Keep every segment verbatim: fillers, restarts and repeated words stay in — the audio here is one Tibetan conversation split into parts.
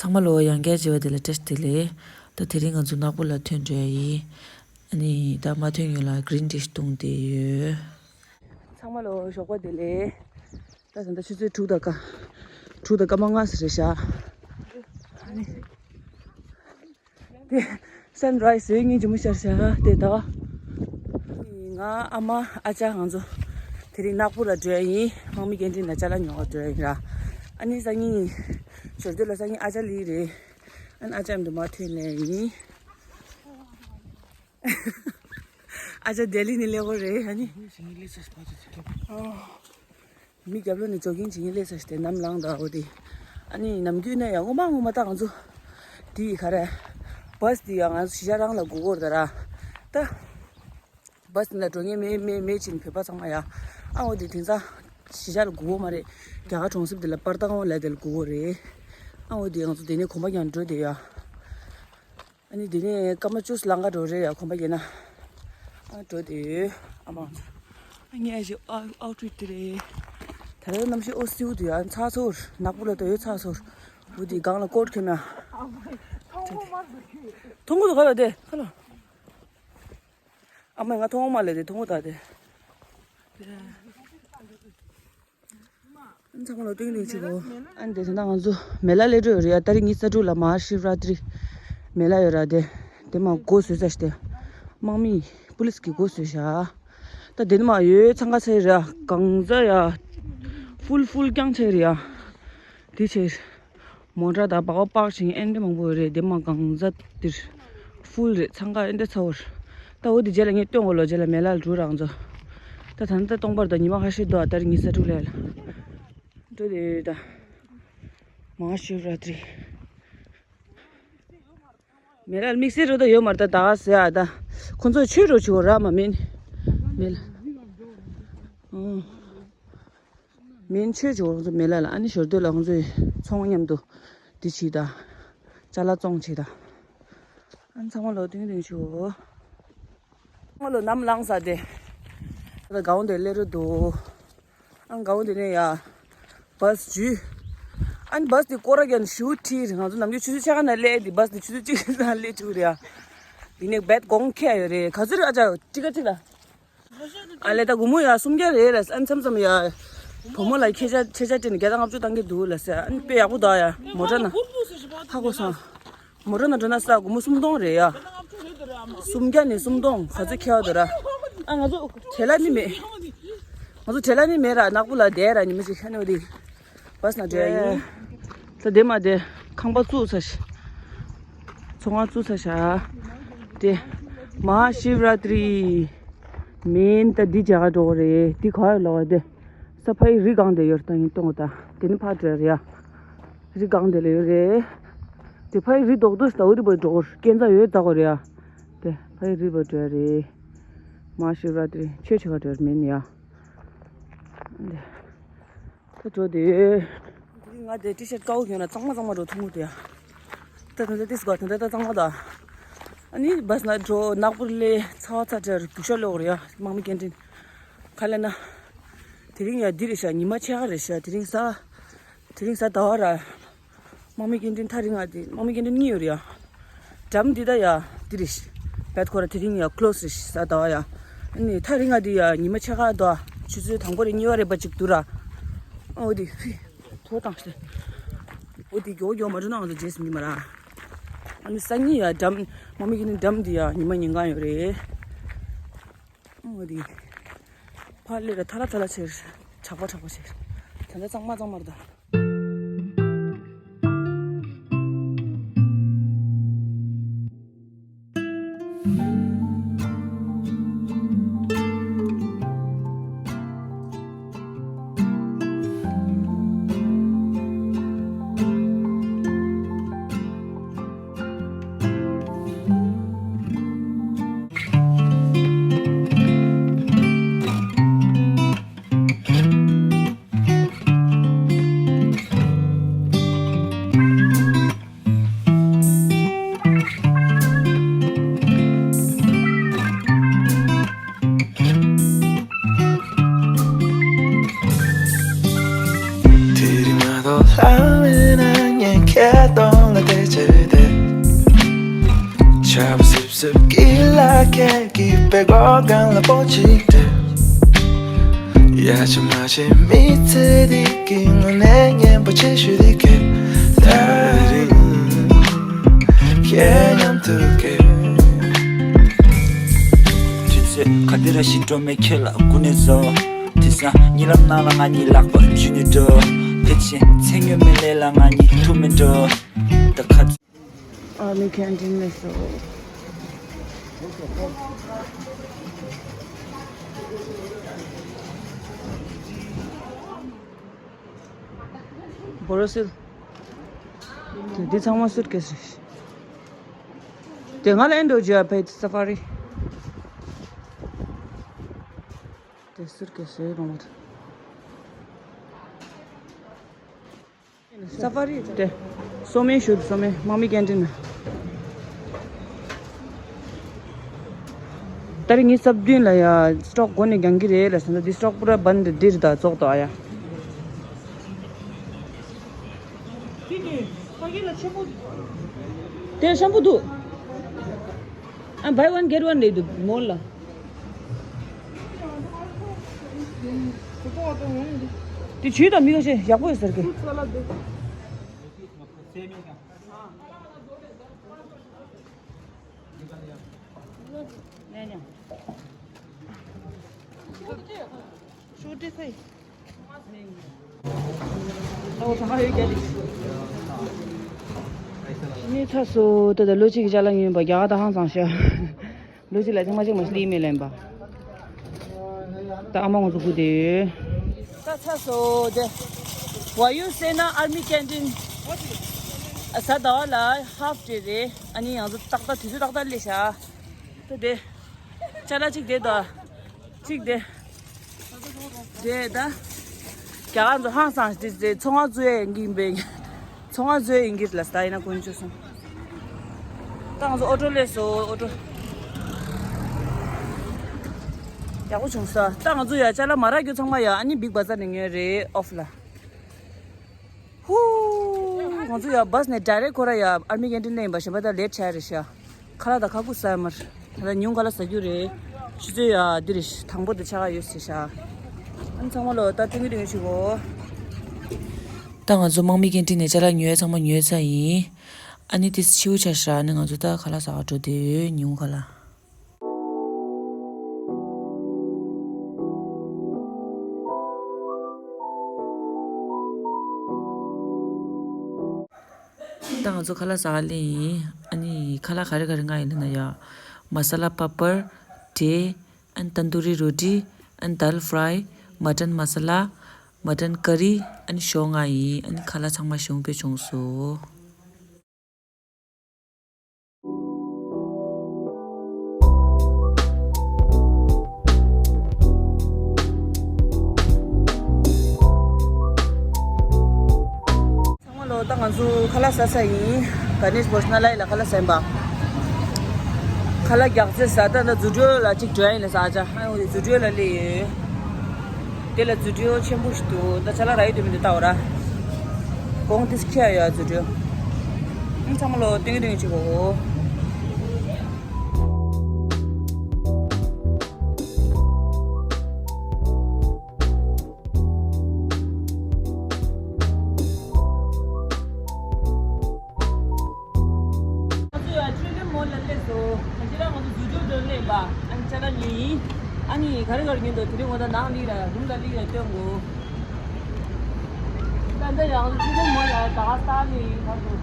ཚང་མ་ལོ་ཡང་བསྐྱར་མཇལ་བ་དེ་ལ་བཀྲ་ཤིས་བདེ་ལེགས། ད་དེ་རིང་ང་ཚོ་ནག་པོ་ལ་ཐོན་འགྲོ་ཡ་ཡིན། ཨ་ནི་ད་མ་ཐོན་སྔོན་ལ་གི་རིན་ཊི་ཤི་བཏུང་བསྡད་ཡོད། ཚང་མ་ལོ་ཞོགས་པ་བདེ་ལེགས། ད་ད་ལྟ་ཆུ་ཚོད་དྲུག་དང་སྐར་དྲུག་དང་སྐར་མ་ལྔ་ཙམ་རེད་ཤག་ཨ་ནི། དེ་སན་རའི་སི་ཡོད། སྙིང་རྗེ་མོ་ཤར་ཤག་དེ་ད། ང་ཨ་མ་ཨ་ཅག་ང་ཚོ་དེ་རིང་ནག་པོ་ལ་འགྲོ་ཡ་ཡིན། དམག་མི་སྐད་འཕྲིན་ལ་ཅ་ལག་ཉོ་ག་འགྲོ་ཡ་ཡིན་ར། ཨ་ནི་སང་ཉིན་ཞོར་དུས་ལ་སང་ཉིན་ཨ་ཅག་ལི་རེད། ཨ་ནི་ཨ་ཅག་མཉམ་དུ་མར་ཐོན་ནས་ཡིན། ཨ་ཅག་ལྡི་ལི་ནས་སླེབས་ཡོད་རེད། ཨ་ནི། མི་རྒྱབ་ལོགས་ནས་ཇོ་གིང་བྱེད་མཁན་སླེབས་ས་ཞིག་དེ་ནམ་ལངས་ད་འོ་དེ། ཨ་ནི་ནམ་རྒྱུན་ནས་ཡང་སྔོན་མ་སྔོན་མ་ད་ང་ཚོ་དེ་ག་རེ། བཱས་དེ་ཡང་ང་ཚོ་གཞིས་ཆགས་རང་ལ་སྒུག་གི་ཡོད་རེད་ད་ར། ད་བཱས་དེ་ལ་འགྲོ་མཁན་མེད་མེད་མེད་ཕྱིན་བོད་པ་ཚང་མ་ཡ། ཨ་འོ་དེ་དེང་སང་གཞིས་ཆགས་ལ་སྒུག་གི་ཡོད་མ་རེད། རྒྱ་གར་གྲོང་གསེབ་དེ་ལ་པར་བཏང་འོ་ལ་དེ་ལ་སྒུག་གི་ཡོད་རེད། ཨ་འོ་དེ་ང་ཚོ་དེ་ནས་གོམ་པ་རྒྱག་འགྲོ་དེ་ཡ། ཨ་ནི་དེ་ནས་སྐར་མ་བཅུ་ལང་ག་འགྲོ་རེད་ཡ། གོམ་པ་རྒྱག་ན། ཨ་འགྲོ་དེ་ཡོད་ཨ་མ། ཨ་ངས་ཞིག་ཨའུ་ཨའུ་ཊི་ཕིཊ་དེ་རེད། ད་རེས་གནམ་གཤིས་ཨོ་སིའུ་དུ་ཡ་ཚ་ཚོར་ནག་པོ་ལ་ཏོ་ཡོད་ཚ་ཚོར། འུ་དེ་སྒང་ལ་ཀོཊ་གྱོན་ན། མཐོང་གོ་ག་ལ་དེ་ཁ་ལ། ཨ་མ་ང་མཐོང་མ་ལེ་དེ་མཐོང་གོ་ད་དེ། ཚང་མ་ལོ་ཏིང་ཏིང་ཆུ་གོ། ཨ་ནི་དེ་ཚོ་ན་ང་ཚོ་མེ་ལ་ལས་འགྲོ་ཡོད་རེད་ཡ། ཏ་རིག་ཉི་ཤུ་རྩ་དྲུག་ལ་མ་ཧཱ་ཤིབ་ར་ཏྲི་མེ་ལ་ཡོད་ར་དེ། དེ་མ་སྒོ་བཟོས་ཚར་ཤི་དེ། དམག་མི་པུ་ལིས་ཀྱིས་སྒོ་བཟོས་ཤག་ད་དེ་ནི་མ་ཡོད་འཚང་ཁ་ཚ་ཡི་ར་གང་ཚ་ཡ། ཧྥུལ་ཧྥུལ་རྐྱང་ཚ་ཡི་ར་ཡ། དེ་ཚེ། མོ་ཊ་དང་སྦག་སྦག་བྱེད་མཁན་ཨེ་འདྲ་མང་པོ་ཡོད་རེད། དེ་མ་གང་ཟག་དེར་ཧྥུལ་རེད། འཚང་ཁ་ཨེ་འདྲ་ཚ་བོར། ད་འོ་དེ་རྗེས་ལ་ངས་སྟོན་གོ་ལོ། རྗེས་ལ་མེ་ལ་ལ་འགྲོ་རང་ཚོ། ད་ད་ད་སྟོང་པར་ད་ཉི་མ་ཁ་ཤས་འདུག་ད་རིང་ཉི་ཤུ་རྩ་དྲུག་ལས་ལ་འགྲོ་དེ་ཡོད་ད། མ་ཧཱ་ཤིབ་ར་ཏྲི། མེ་ལ་ལ་དམིགས་བསལ་འགྲོ་ད་ཡོད་མ་རེད་ད། ད་ག་ཟེ་ཨ་ད་ཁོ་ཚོ་ཆོས་འགྲོ་ཆོག་ར་མ་མེད་མེ་ལ། ཨང་། མིན་ཆོས་ཀྱི་འོག་ཚོ་མེ་ལ་ལ། ཨ་ནི་ཞོར་དུས་ལ་ང་ཚོའི་ཚོང་མཉམ་དུ་འདི་བྱེད་ད། ཅ་ལག་བཙོང་བྱེད་ད། ཨ་ནི་ཚང་མ་ལོ་ཏིང་ཏིང་ཆུ། ཚང་མ་ལོ་ནམ་ལངས་ས་དེ། ད་གའོན་དེ་སླེབས་རོ་འདུག་ཨ་ནི་གའོན་དེ་ནས་ཡ། བཱས་འཇུས། ཨ་ནི་བཱས་དེ་སྐོར་ར་རྒྱག་ནས་ཞུ་ཁྲིད་རེད། ང་ཚོ་ནམ་རྒྱུན་ཆུ་ཚོད་ཕྱེད་ཀ་ནང་སླེབས་དེ་བཱས་དེ་ཆུ་ཚོད་གཅིག་ནང་སླེབས་བཅུག་རེད་ཡ། དེ་ནས་བེད་གོང་ཁེ་ཡོད་རེད། ག་ཚོད་རེད་ཨ་ཅག་ཊི་ཀེ་ཊི་ལ། ཨ་ལས་ད་སྒོར་མོ་ཡ་སུམ་བརྒྱ་རེད་ལ། ཨ་མཚམས་མཚམས་ཡ། བུ་མོ་ལ་ཁྱེད་ཅག་ཁྱེད་ཅག་སྤྲད་ནས་བརྒྱ་དང་ལྔ་བཅུ་བཏང་གི་འདུག་ལ་ཟེར། ཨ་ནི་དཔེ་ཡག་པོ་འདུག་ཡ། མོ་ཊ་ན། ཧ་གོ་སོང་། མོ་ཊ་ན་འགྲོ་ན་ས་སྒོར་མོ་སུམ་སྟོང་རེད་ཡ། སུམ་བརྒྱ་ནས་སུམ་སྟོང་ག་ཚོད་ཁྱད་པར་འདུག་ར། ཨ་ང་ཚོ་བྲེལ་ལ་ནི་མེད། ང་ཚོ་བྲེལ་ལ་ནི་མེད་ར། ནག་པོ་ལ་བསྡད་ར་ཉི་མ་ཞིག་ཁ་ནས་འོ་དེ། བཱས་ན་འགྲོ་ཡ་ཡིན། ད་དེ་མ་དེ་ཁང་པ་བཙུགས་ཚར་ཤག་ཚོང་ཁང་བཙུགས་ཚར་ཤག་དེ་མ་ཧཱ་ཤིབ་ར་ཏྲི་མིན་ད་འདི་རྒྱ་གར་འགྲོ་གི་རེད། འདི་ག་ཡོད་ལབ་པ་དེ་ས་ཕ་ཡི་རི་སྒང་དེ་ཡོད་ད་ཡིན་གཏོང་གི་ད། དེ་ནི་ཕར་འགྲོ་ཡ་རེད་ཡ། རི་སྒང་དེ་ལ་ཡོད་རེད། དེ་ཕ་ཡི་རི་རྡོག་རྡོག་ཞིག་ད་འོ་དེ་བར་འགྲོ་གི་རེད། སྐས་འཛེག་ཡོད་ད་གོ་རེད་ཡ། དེ་ཕ་ཡི་རི་བར་འགྲོ་ཡ་རེད། མ་ཧཱ་ཤིབ་ར་ཏྲི་ཆོས་བྱེད་ག་འགྲོ་ཡ་མིན་ཡ། འདི། ད་འགྲོ་དེ། ང་དེ་ཊི་ཤར་ཊི་ཀའོ་གྱོན་ན་གཙང་མ་གཙང་མ་འགྲོ་ཐུང་གོ་དེ་ཡ། ད་ད་ད་ཏིས་གོ་ད་ད་ད་གཙང་མ་ད། ཨ་ནི་བཱས་ན་འགྲོ་ནག་པོ་ལས་ཚ་བ་ཚ་དྲར་སྡུག་ཤ་ལོག་རེད་ཡ། དམག་མི་སྐད་འཕྲིན། ག་ལ་ན། དེ་རིང་ཡ་འདི་རེད་ཤག་ཉི་མ་ཕྱེད་ཀ་རེད་ཤག་དེ་རིང་གཟའ། དེ་རིང་གཟའ་ཟླ་བ་ར། དམག་མི་སྐད་འཕྲིན་ཐག་རིང་ང་དེ་དམག་མི་སྐད་འཕྲིན་གཉིས་ཡོད་རེད་ཡ། འགྲམ་འདི་ད་ཡ་འདི་རེད་ཤག་བད་ཁོ་ར་དེ་རིང་ཡ་ཁོ་ལོ་སི་རེད་ཤག་གཟའ་ཟླ་བ་ཡ། ཨ་ནི་ཐག་རིང་ང་དེ་ཡ་ཉི་མ་ཕྱེད་ཀ་དོ། ཆུ་ཚོད་དང་པོ་རེད་གཉིས་པ་རེད་པ་གཅིག་འདུག་ར། ཨ་འོ་དེ་ཧི། ཐོ་བཏང་ཤག་འོ་དེ་མགྱོགས་མགྱོགས་མ་འགྲོ་ན་ང་ཚོ་རྗེས་སུ་འགྲིག་མ་ར། ཨ་ནི་སང་ཉིན་ཡ་འགྲམ་དམག་མི་སྐད་འཕྲིན་འགྲམ་འདི་ཡ་ཉི་མ་ཉིན་གང་ཡོད་རེད། འོ་དེ། ཕར་སླེབས་ར་ཐ་ལ་ཐ་ལ་བྱེད། གྲགས་པ་གྲགས་པ་བྱེད། ད་ལྟ་གཙང་མ་གཙང་མ་རེད་ད། ལ་དེ་ཆེ་དེ། ཆབ་སིབ་སིབ་ཀི་ལ་ཁེ་ཀི་པེ་གོ་གང་ལ་པོ་ཅི་དེ། ཡ་ཆི་མ་ཆི་མི་ཚེ་འདི་གི་ངོ་ནས་སྙན་པོ་ཆེ་ཞུ་དེ་ཁེ། ད་རེ་རེ་ཁྱེད་མཉམ་དུ་ཁེ། དུས་ཚོད་ག་དེ་ར་ཞིག་འགྲོ་མེད་ཁྱོད་ལ་སྐུ་ནས་བཟོ། དེང་སང་གཉིད་ལམ་ནང་ལ་ང་གཉིས་ལག་པ་རིམ་བཞིན་དུ་འགྲོ། ཕལ་ཆེར་ཚེ་སྔོན་མའི་ལས་ལ་ང་གཉིས་ཐུག་མི་འགྲོ། ད་ཁ། Army canteen ལས་སོ། བོ་རོ་སིལ། དེ་འདི་ཚང་མ་སུཊ་ཀེས་རེད། དེ་ང་ལ་ཨེ་འགྲོ་རྒྱུ་ཡ་ཕེ་སཱ་ཕ་རི། དེ་སུཊ་ཀེས་རེད་རོང་བ། སཱ་ཕ་རི་དེ། སོ་མའི་ཤུལ་སོ་མའི་དམག་མི་ཀན་ཊིན་ན། ད་རེས་ངའི་སབ་བདུན་ལ་ཡ་སི་ཊོག་མགོ་ནས་རྒྱང་གི་རེད་ལ་ཟེར་ན་འདི་སི་ཊོག་པུ་ར་བན་འདི་འདིར་ད་རྫོགས་ད་ཡ། དེ་ཤམ་པོ་འདུག་ཨ། buy one get one རེད་འདུག་མོལ་ལ། དེ་ཆུའི་དང་མི་ཁ་ཤས་ཡག་པོ་ཡོད་ཟེར་གི། ནི་ཚ་སོ་ད་ལྟ་ལོ་གཅིག་གི་ཅ་ལག་ཉོས་པ་རྒྱ་གར་ད་ཧང་སང་ཤ། ལོ་གཅིག་ལ་ཚང་མ་གཅིག་མ་ཤི་ལི་མེ་ལེན་པ། ད་ཨ་མ་ང་ཚོ་སྒུག་བསྡད་ཡོད། ད་ཚ་སོ་དེ། Why you say na army canteen? ཨ་ས་ཟླ་བ་ལ་half day རེད། ཨ་ནི་ང་ཚོ་ཏག་ཏག་དུས་ཚོད་ཏག་ཏག་སླེབས་ཤག་ད་དེ། ཅ་ལག་གཅིག་དེ་དང་། གཅིག་དེ། རེད་ད། རྒྱ་གར་ཚོ་ཧང་སང་དེ་དེ་ཚོང་བ་བཟོ་ཡས་ཡིན་པས། ཚོང་བ་བཟོ་ཡས་ཡིན་གྱི་ལ་ས་ཡིན་ན་དཀོན་མཆོག་གསུམ། ད་ང་ཚོ་ཨོ་ཊོ་སླེབས་སོང་ཨོ་ཊོ། ཡག་པོ་བྱུང་ས། ད་ང་ཚོ་ཡ་ཅ་ལག་མ་རག་རྒྱུ་ཚང་མ་ཡ་ཨ་ནི་བིག་བ་ཛར་ནས་ཉོས་རེད་ཨོཕ་ལ། ཧུ། ང་ཚོ་ཡ་བྷ་སི་ནས་ཌའི་རེག་ཁོ་ར་ཡ་ཨར་མི་ཀན་ཊིན་ནས་ཡིན་པ་གཞན་པ་ད་ལེཊ་ཆགས་རེད་ཤག་ཁ་ལག་དང་ཁ་ཁུ་ཟ་མར། ད་ལྟ་ཉུང་ཁ་ལག་ཟ་རྒྱུ་རེད། ཆུ་ཚོད་ཡ་འདི་རེད་དང་པོ་དེ་ཆགས་ཡོད་ཟེར་ཤག་ཨ་ནི་ཚང་མ་ལོ་ད་ཐུང་གི་ཐུང་གི་བྱེད་གོ་ད་ང་ཚོ་དམག་མི་ཀན་ཊིན་ནས་ཅ་ལག་ཉོས་ཚང་མ་ཉོས་ཚར་ཡིན། ཨ་ནི་དེ་ཕྱི་པོ་ཆགས་ཤག་ཨ་ནི་ང་ཚོ་ད་ཁ་ལག་ཟ་ག་འགྲོ་བསྡད་ཡོད་ཉུང་ཁ་ལག་ད་ང་ཚོ་ཁ་ལག་ཟ་ག་སླེབས་ཡིན། ཨ་ནི་ཁ་ལག་ག་རེ་ག་རེ་མངགས་ཡིན་ལབ་ན་ཡ། མ་ས་ལ་པ་པར། ཏེ། ཨ་ནི་ཏན་དུ་རི་རོ་ཏི། ཨ་ནི་དཱལ་ཕྲའི། མ་ཊན་མ་ས་ལ། མ་ཊན་ཀ་རི། ཨ་ནི་ཞོ་མངགས་ཡིན། ཨ་ནི་ཁ་ལག་ཚང་མ་ཞིམ་པོ་བྱུང་སོང་། ཚང་མ་ལོ་ད་ང་ཚོ་ཁ་ལག་ཟ་ས་ཡིན། ག་ནས་བོར་སྣ་ལའི་ལ་ཁ་ལག་ཟ་ཡིན་པ། ཁ་ལག་རྒྱག་རྩེ་ཟ་ད་ད་རྫུ་འཕྲུལ་ལ་གཅིག་འགྲོ་ཡིན་ལ་ཟ་ཅ་ཨ་ཡོང་དེ་རྫུ་འཕྲུལ་ལ་སླེབས་ཡོད། དེ་ལ་རྫུ་འཕྲུལ་ཆེན་པོ་ཞིག་འདུག་ད་ཅ་ལག་རག་ཡོད་དུ་མི་འདུག་ལྟ་བ་ར། གོང་དེ་ཁྱེར་ཡོད་རྫུ་འཕྲུལ། ཨང་ཚང་མ་ལོ་ཏིང་ཏིང་ཅིག་གོ། ང་ཚོ་ཡང་ཆོས་ལྡན་མོལ་ལ་སླེབས་སོང་། ཁྱེད་རང་ང་ཚོ་རྫུ་འཕྲུལ་སྒྲོན་གླེང་པ། ཨ་ནི་ཅ་ལག་ཉོས་ཡིན། ཨ་ནི་ག་རེ་ག་རེ་ཉོས་འདུག་དེ་རིང་ང་ཚོ་ནང་སླེབས་ར་རུམ་ལ་སླེབས་ར་སྟོན་དགོས། ད་ལྟ་ཡང་ཆོས་ལྡན་མོལ་ལ་ད་ག་ས་སླེབས་ཡིན་ཁ་ཐུག་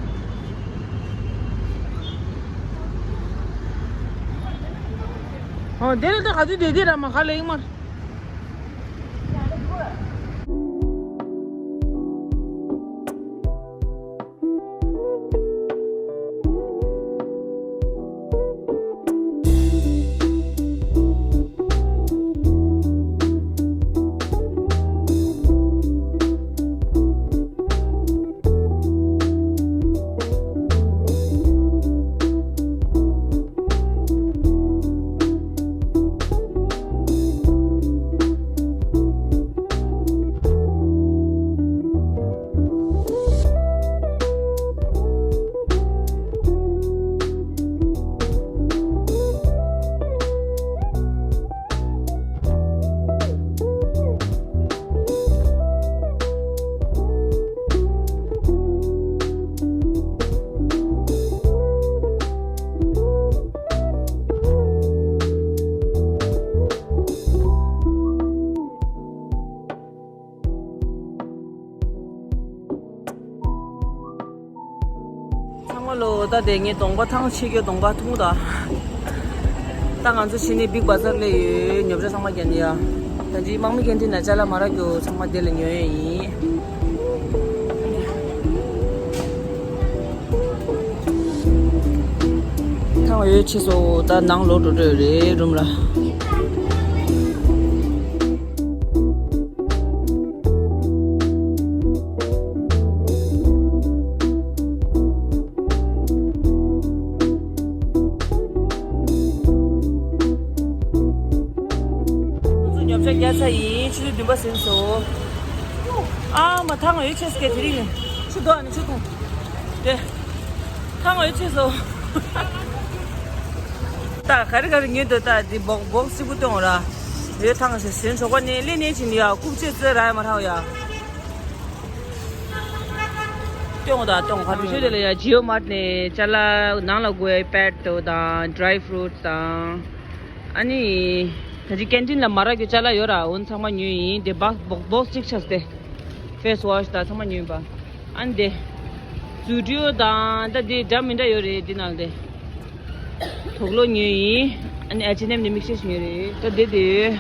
ཨོ་དེ་ལ་ད་ག་དུས་བསྡད་དེ་ར་མ་ཁ་ལ་ཡིན་མར། ཨ་ལོ། ད་དེ་ངས་གདོང་པ་ཐང་ཆད་རྒྱུ་གདོང་པ་ཐུང་ད། ད་ང་ཚོ་ཕྱི་ནས་བིག་བ་ཛར་སླེབས་ཡོད། ཉོ་ཆ་ཚང་མ་རྒྱག་ནི་ཡ། ད་ཅི་དམག་མི་ཀན་ཊིན་ན་ཅ་ལག་མ་རག་རྒྱུ་ཚང་མ་དེ་ལ་ཉོ་ཡས་ཡིན། ཐང་ཡོད་ཆེ་སོ། ད་ནང་ལོག་འགྲོ་འགྲོ་ཡོད་རེད་རུམ་ལ། ང་ཚོ་ཉོ་ཆ་བརྒྱབ་ཚར་ཡིན། ཆུ་ཚོད་བདུན་པ་ཟིན་སོང་། ཨ་མ། ཐང་ཡོད་ཆེ་སྐད་དེ་རིང་ཆུ་དོག་ནི་ཆུ་ཐུང་། དེ་ཐང་ཡོད་ཆེ་སོ། ད་ག་རེ་ག་རེ་ཉོས་འདུག་ད་འདི་སྦོག་སྦོག་གཅིག་པུ་སྟོན་འོ་ར། ཡོད་ཐང་ཞེས་ཟིན་ཆོག་པ་ནི་ལེ་ནས་ཕྱིན་ཡ། རྐུབ་ཆེ་ཙེ་ར་ཡ་མ་ཧྲའོ་ཡ། སྟོན་འོ་ད་སྟོན་ག་རེ་ཆོས་དེ་ལ་ཡ། ཇི་ཡོ་མཱརཊ་ནས་ཅ་ལག་ནང་ལ་དགོས་པའི་པེཌ་དང་ཌ་རའི་ཕུ་རུ་ཊི་དང་། ཨ་ནི་ད་ཅི་ཀན་ཊིན་ལ་མ་རག་རྒྱུ་ཅ་ལག་ཡོད་ར། འོ་ཚང་མ་ཉོས་ཡིན། དེ་སྦོག་སྦོག་སྦོག་གཅིག་ཆགས་ཏེ། ཕེ་སི་ཝ་ཤི་དང་ཚང་མ་ཉོས་པ། ཨ་ནི་དེ་ཛུ་ཏྲིའོ་དང་ད་དེ་འདྲ་མི་འདྲ་ཡོད་རེད། དེ་ནང་དེ་དུག་ལོག་ཉོས་ཡིན། ཨ་ནི་ཨེཆ་ཨེན་ཨེམ་ནས་མིག་ཤེལ་ཞིག་ཉོས་རེད། ད་དེ་དེ་ཡོད།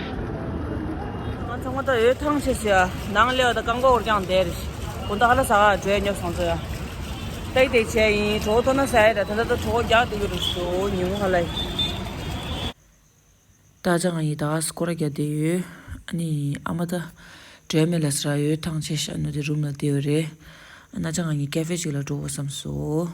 ང་ཚང་མ་ད་ཡོད་ཐང་ཆད་ཟེར་ཡ། ནང་སླེབས་པ་ད་རྐང་པ་འོར་ཀྱང་བསྡད་རེད། དགོང་དག་ཧ་ལ་ཟ་ག་བྲོས་ཉོབ་སོང་ཚོ་ཡ། ཏག་ཏག་བྱས་ཡིན། གྲོད་ཁོག་ཐོར་ན་ཟ་ཡ་རེད། ད་ད་ད་གྲོད་ཁོག་རྒྱགས་བསྡད་ཀྱི་རེད་ཤོ། ཉིན་མོ་ཧ་ལ་ཡིན། ད་ཅང་ཡིན་ད་སྐོར་ར་རྒྱག་བསྡད་ཡོད། ཨ་ནི་ཨ་མ་ད་བྲོས་མེད་ལ་ཟེར་ཡོད་ཐང་ཆད་ཤ་ནོ་དེ་རུམ་ལ་བསྡད་ཡོད་རེད། ཨ་ན་ཅང་ངས་ཀེ་ཧྥེ་ཅིག་ལ་འགྲོ་དགོས་བསམ་སོང་།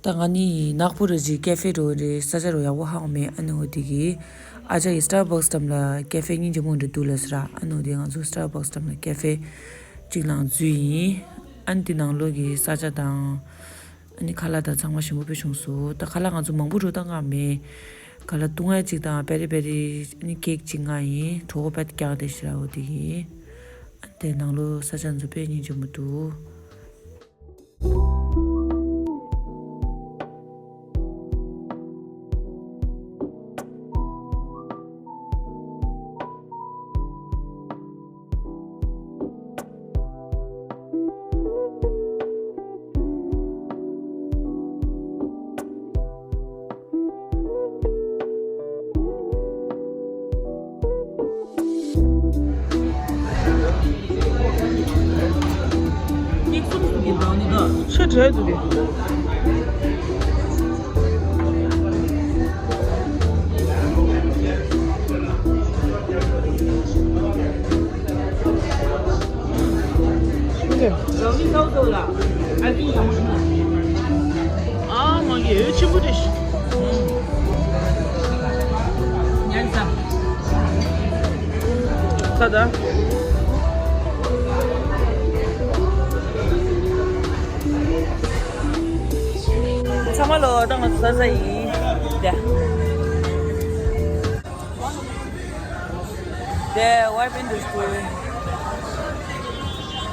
ད་ང་ནི་ནག་པོ་རེ་ཅིག་ཀེ་ཧྥེ་འགྲོ་རེད། ས་ཆ་རུ་ཡག་པོ་ཧ་གོ་མེད། ཨ་ནི་འོ་དེ་གི་ཨ་ཅག་གི་སི་ཊར་བག་སི་འགྲམ་ལ་ཀེ་ཧྥེ་སྙིང་རྗེ་མོ་འདྲ་འདུག་ལ་ཟེར། ཨ་ནི་འོ་དེ་ང་ཚོ་སི་ཊར་བག་སི་འགྲམ་ལ་ཀེ་ཧྥེ་གཅིག་ནང་འཛུལ་ཡིན། ཨ་ནི་དེ་ནང་ལོགས་ཀྱི་ས་ཆ་དང་། ཨ་ནི་ཁ་ལག་དང་ཚང་མ་ཞིམ་པོ་དཔེ་བྱུང་སོང་། ད་ཁ་ལག་ང་ཚོ་མང་པོ་འགྲོ་ད་མངགས་མེད། ཁ་ལག་བཏུང་ཡ་གཅིག་དང་པེ་རི་པེ་རི་ཨ་ནི་ཀེག་གཅིག་མངགས་ཡིན། གྲོད་ཁོག་དཔེ་རྒྱགས་བསྡད་ཤག་ར། འོ་དེ་གི་ཨ་ནི་དེ་ནང་ལོགས་ས་ཆ་ཚོ་དཔེ་སྙིང་རྗེ་མོ་འདུག་ཆུ་བྲལ་འདུག་གས། ཨ་མ་གི་འོད་ཆེན་པོ་རེད། ཉན་ས། ཁ་ད། ཚང་མ་ལོ་ད་ང་ཚོ་ཟ་ས་ཡིན། དེ། དེ་ཝའི་པིན་དུ་སྐུལ།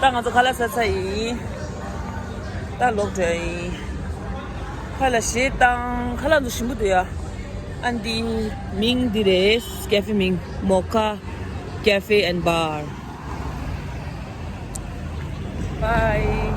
ད་ང་ཚོ་ཁ་ལག་ཟ་ས་ཡིན། ད་ལོག་འགྲོ་ཡིན། ཁ་ལག་ཞེ་དང་ཁ་ལག་ཚོ་ཞིམ་པོ་འདུག་ཡ། ཨ་འདི་མིང་འདི་རེད། ཀེ་ཧྥེ་མིང་Mocha Cafe and Bar། Bye.